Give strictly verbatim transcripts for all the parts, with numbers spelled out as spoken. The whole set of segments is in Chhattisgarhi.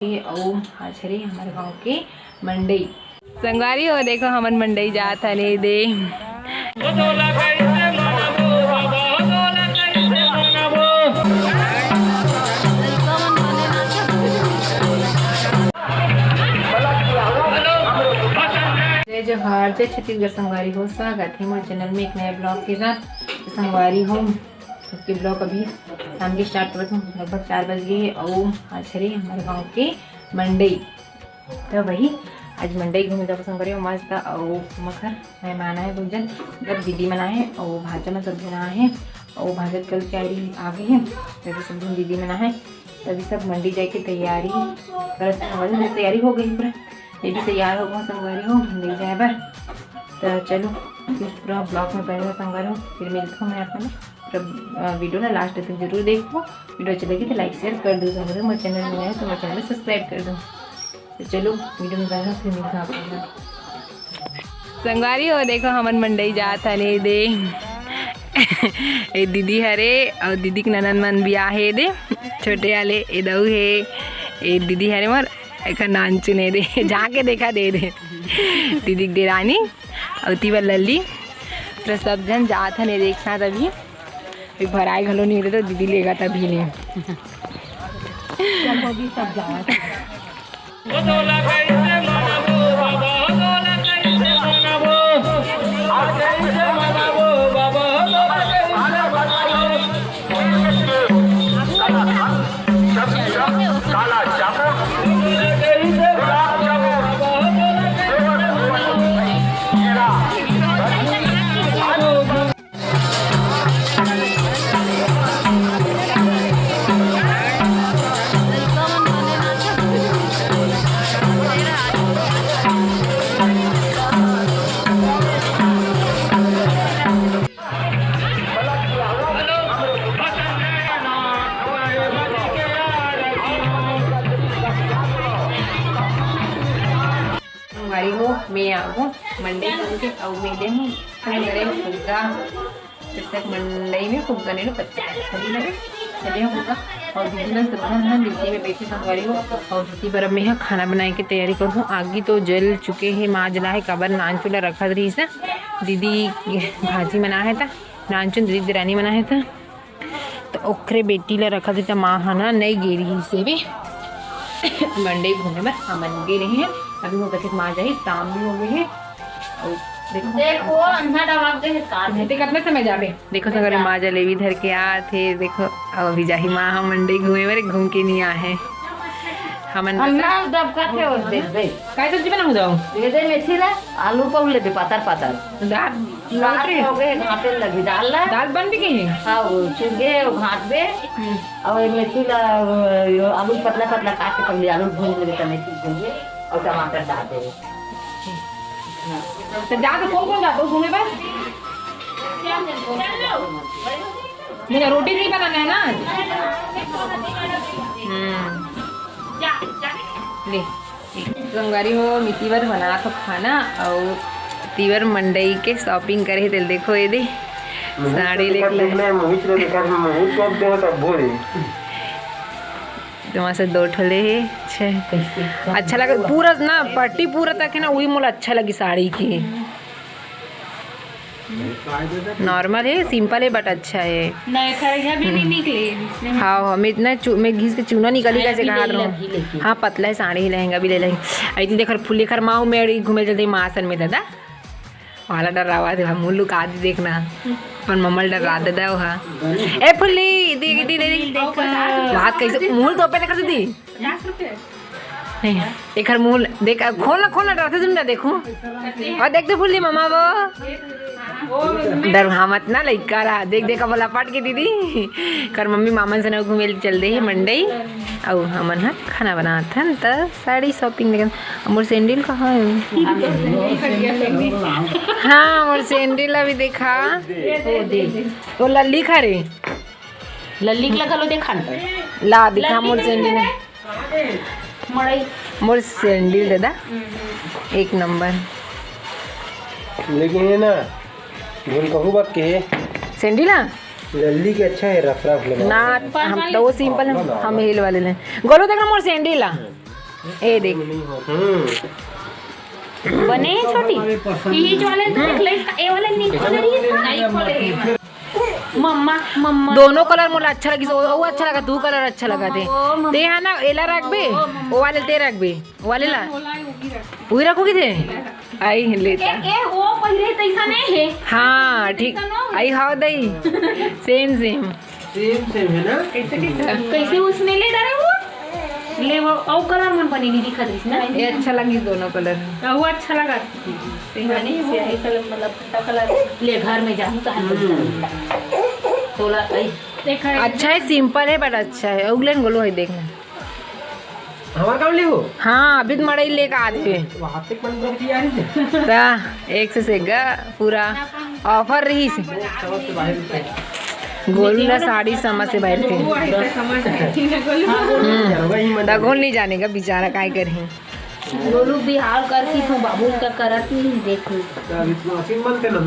अउ आज हरे हमर गांव के मंडई। संगवारी हो, देखो हमन मंडई जात हन ए दे। जय जोहार, जय छत्तीसगढ़ संगवारी हो, स्वागत हे मोर चैनल में एक नया ब्लॉग के साथ। संगवारी हो, सबके ब्लॉग अभी शाम के स्टार्ट करत हूँ, लगभग चार बज गए हे अउ आज हरे हमर गांव के मंडई। तो वही आज मंडई घूमे जाबो संगवारी हो मस्त। अउ मखर मेहमान आए बहुत जन, मतलब दीदी मन आए अउ भांचा मन सब जन आए हे अउ भांचा कल के आरी आ गई हे, तभी सब झन दीदी मन आए, तभी सब मंडी जाए के तैयारी करत हे। हमारी तैयारी हो गई पूरा, ये भी तैयार हो गए संगवारी हो मंडी जाए बर। तो चलो, फिर पूरा ब्लॉग में बने रहो संगवारी हो, फिर मिलता हूँ मैं आप मन। पूरा, अ, वीडियो ला लास्ट तक जरूर देखो। वीडियो अच्छी लगी तो लाइक शेयर कर दो संगवारी हो। मोर चैनल में नए हो तो मोर चैनल को सब्सक्राइब कर दो। तो चलो वीडियो में बने रहो, फिर मिलता हूँ आप मन। संगवारी हो, देखो हमन मंडई जात हन ए दे। ए दीदी हरे अउ दीदी के ननद मन भी आहे ए दे, छोटे वाले ए दऊ हे, ए दीदी हरे मोर एकर नानचुन ए दे। जाके देखा दे दे दीदी के देरानी अउ तिवर लल्ली, तो सब झन जात हन ए दे एक साथ। अभी, अभी भराए घलो नहीं रहे तो दीदी लेगा तभी ले। संगवारी हो, मैं आगू मंडई करके अउ मैं दे हूँ संगवारी हो फुग्गा। जब तक मंडई में फुग्गा नहीं लो, तब तक अच्छा नहीं लगे। चलिए फुग्गा अउ दीदी मन सब झन ह नीचे में बैठे संगवारी हो, अउ दीदी बर अब मैं ह खाना बनाए के तैयारी करहूँ। आगी तो जल चुके हे, माँ जला हे, काबर नानचुन ला रखत रहिस हे दीदी, भांची मन आहे त नानचुन दीदी देरानी मन आहे त तो ओखरे बेटी ला रखत हे, त माँ ह ना नई गे रहिस हे बे। मंडई घूमे बर हमन गे रहे हैं। अभी वो कथे माँ जाही, शाम भी हो गई है। अउ देखो, देखो, अंधा डबाक दे है कार में। ते कितना समय जाबे? देखो संगवारी, माँ जलेबी धर के आत हे। देखो, अब अभी जाही माँ, हम मंडई घूमे बर, घूम के नहीं आए हैं। हमन हम ना दबका थे और दे दे। काय सब्जी बनाऊँ जाओ? दे दे मेथी ला, आलू को ले दे पातर पातर। दाल, दाल रोटी? हो गए, घाटे लगी दाल ला। दाल बन भी गई है? हाँ, वो चुन के, वो घाट दे। हम्म। और ये मेथी ला, वो आलू पतला पतला काट के पहले आलू भून ले, तब मेथी भून ले और टमाटर डाल दे। हाँ। तो जा तो कौन कौन जाता है घूमे पर? मेरा रोटी नहीं बनाना है ना आज। हम्म। ले। संगवारी हो, मैं तिवर बनात हो खाना अउ तिवर मंडई के shopping करे हे, तेल देखो ये दे। साड़ी लेके लाए। मोहित रे देखा, मोहित को दे तब बोले। तुम्हारे से दो ठो ले हे, छे। अच्छा लगे पूरा ना, पट्टी पूरा तक है ना, वही मोला अच्छा लगी साड़ी की। Normal है, simple है, but अच्छा है। नहीं, खरैया भी नहीं निकले इसमें। हाँ, हम इतना चू-, मैं घिस के चूना निकली अरे, कैसे अभी कहा ले रहा ले, हूँ। अभी लेके। हाँ, पतला है साड़ी, लहंगा भी ले लेंगे। आई थी देखो, फुल्ली खर माऊ मेरी घूमे चलते माँ सन में दादा। वाला डरावा दे, हम लुका दी देखना। अपन मम्मा डरा दे दे वहाँ। ए फुल्ली, दे, दे, दे, दे। देखो। बात कैसे, मुँह तो पे कर दी। पचास रुपये। नहीं, एकर मुँह देख, खोलना, खोलना, डरते तुम ना देखो। और देख दे फुल्ली मामा वो। डर मत ना लइका ला। देख, देख, अब लपट के दीदी। कर मम्मी मामन से ना घूमे चल दे हे मंडई। अउ हमन ह खाना बनात हन त साड़ी shopping देखन। मोर sandal कहाँ है? हाँ, मोर sandal अभी देखा। वो लल्ली खा रे। लल्ली के लगा लो, देखा न। ला, दिखा मोर sandal। मड़ई। मोर sandal दादा, एक नंबर। लेकिन ये ना, झुनकहू बक के sandal ना? लल्ली के अच्छा है, रफ रफ लगा। ना, हम तो वो simple, हम heel वाले लें। गोलू देखा मोर sandal ला। ए देख। हम्म। बने हे छोटी। यही जो वाले तो देख ले, इसका ए वाले नहीं खोल रही है, नहीं खोले। मम्मा, मम्मा। दोनों कलर मोला अच्छा लगिस, वो, वो अच्छा लगा, दू कलर अच्छा लगा थे। ओ, मम्मा। ते हा ना, एला रखबे, ओ, मम्मा। वो वाले ते रखबे, वो वाले ला। वो ला, वो भी रख। वही रखोगी थे? आई लेता। ए, ए, वो पहिरे तैसा नहीं है। हाँ, ठीक। तैसा ना हो। आई हाव दई। सेम, सेम। सेम, सेम है ना? कैसे, कैसे? कैसे उसने ले डाले वो? ले वो, अउ कलर मन बने नहीं दिखत रहिस ना? ये अच्छा लगिस दोनों कलर। अउ अच्छा लगा। नहीं, वो ऐसा लग-, मतलब, खट्टा कलर। ले, घर में जाऊँ तो हाथ हम्म। तोला, आई। देखा है। अच्छा है, सिंपल है, but अच्छा है। उगलन गोलू है, देखना। हमार काम लेबो? हाँ, अभी तो मड़ई लेके आत हे। वहाँ तक मन को भी तैयारी से। ता, एक से सेगा पूरा ऑफर रही से। समझ से बाहर निकल। गोलू ला साड़ी समझ से बाहर थे। वो है, समझ नहीं, गोलू। हम्म। ता गोलू नहीं जानेगा बेचारा, काय करही। गोलू बिहाव करती तो बाबू का करत नहीं देखी। अभी तो आशीष मन के ना।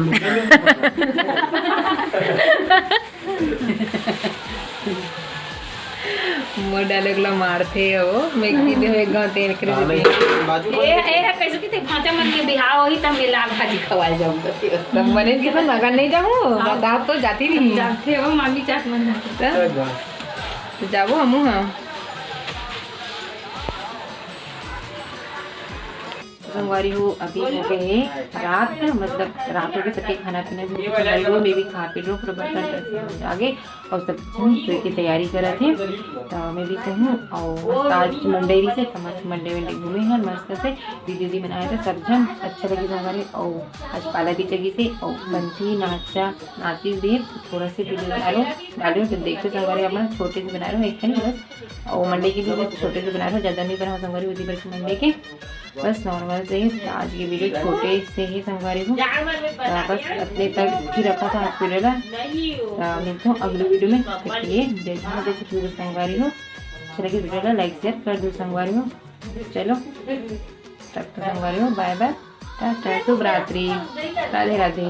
मोर डायलॉग ला मारथे हो, मैं एक दीदी हो, एक गाँव तेन करे हाँ, देते। नहीं, बाजू ए, ए, है, कैसे किते भांचा मन के बिहाव होही, तब में लाल भाजी खवाए जाऊँ करती हो। तब मने के तो नगर नहीं जाऊँ, हाँ। बता तो जाती नहीं। जाते हो, मामी चाट मन जाते। तब? तो जाबो हमू, हाँ। संगवारी हो, अभी हो गए हे रात, मतलब रात हो गए, सबके खाना पीना भी संगवारी हो, मैं भी खा पी लूँ, पूरा बर्तन आगे और सब झन सोए के तैयारी करत हे। तो मैं भी सोहूँ और आज मंडे रही से, तो मस्त मंडे वंडे घूमे हन मस्त से, दीदी दीदी बनाए थे सब झन, अच्छा लगे संगवारी। और आज पाला भी चगी से और बंसी नाचा नाची भी, थोड़ा से वीडियो बना लो, डालो तो देखो संगवारी, अपना छोटे से बना लो एक ठन बस। और मंडे के लिए बस छोटे से बना लो, ज़्यादा नहीं बनाओ संगवारी, उसी भर के मंडे के। बस नॉर्मल से ही आज ये वीडियो छोटे से ही संगवारी हो, तो बस अपने तक ही रखा था आज वीडियो ला। तो मिलते हैं अगले वीडियो में, तब तक के लिए जय हिंद, जय छत्तीसगढ़ संगवारी हो। अच्छा लगे वीडियो ला लाइक शेयर कर दो संगवारी हो। चलो तब तो संगवारी हो, बाय बाय, टाटा, शुभ रात्रि, राधे राधे।